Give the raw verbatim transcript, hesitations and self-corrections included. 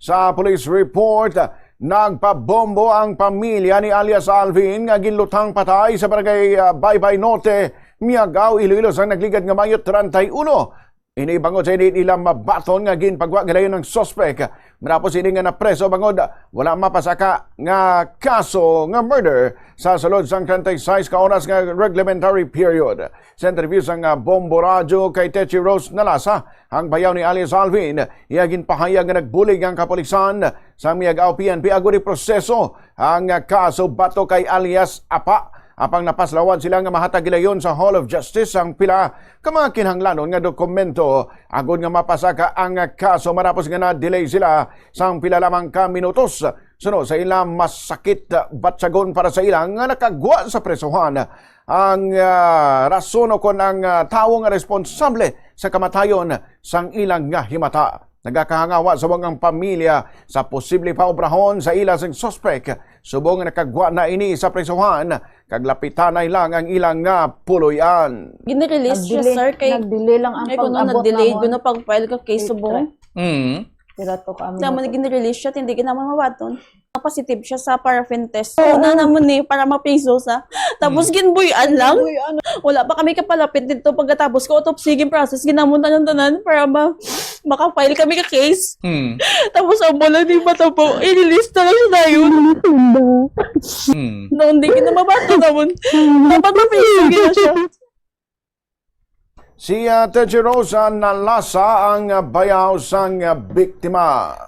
Sa police report, nagpabombo ang pamilya ni alias Alvin nga ginlutang patay sa barangay, ah, Baybay Norte, Miagao, Iloilo, sa nagligad nga Mayo treinta y uno. Ini bangod sa hindi nila mabaton nga ginpagwa gilayon ang suspek. Matapos ini nga napreso bangod wala mapasaka nga kaso nga murder sa sulod sang treinta y seis ka oras nga reglementary period. Sa interview sang, ah, Bombo Radyo kay Techi Rose Nalasa, ang bayaw ni alias Alvin, iya ginpahayag nga nagbulig ang kapulisan sa Miagao P N P agud iproseso ang, ah, kaso batok kay alias Apa. Apang napaslawan sila nga mahatag gilayon sa Hall of Justice ang pila ka mga kinahanglanon nga dokumento agud nga mapasaka ang, ah, kaso matapos nga na-delay sila sang pila lamang ka minutos. Suno sa ila, masakit, ah, batyagon para sa ila nga nakagwa sa presohan ang, ah, rason o kon ang, ah, tawo nga responsable sa kamatayon sang ilang nga himata. Nagakahangawa subong ang pamilya sa posible pa obrahon sa ila sing suspek subong nga nakagwa na ini sa presohan kag lapitanay lang ang ilang nga puloy-an. Ginrelease siya, Nag-delay, sir, kay nag-delay lang ang ay, kuno pag-abot nag-delay, namon. Kuno pag-file ka case Wait, subong. Try. Mm. Pila to ka Naman minuto? Ginrelease siya, hindi ka naman mabaton. Positive siya sa paraffin test. Oo. Una naman eh, para mapiso sa. Tapos Mm. ginbuy-an lang. Uy, ano? Wala pa kami kapalapit dito. Pagkatapos ko, autopsy, gin-process, ginamon tanan-tanan para ma maka-file kami ka case. Mm. Tapos ang bola ni mata po, i-release na lang siya dayon. Mm. Noon di ka na mabato naman. Dapat mapiso gina siya. Si, ah, Techi Rose, ah, Nalasa ang, ah, bayaw sang, ah, biktima.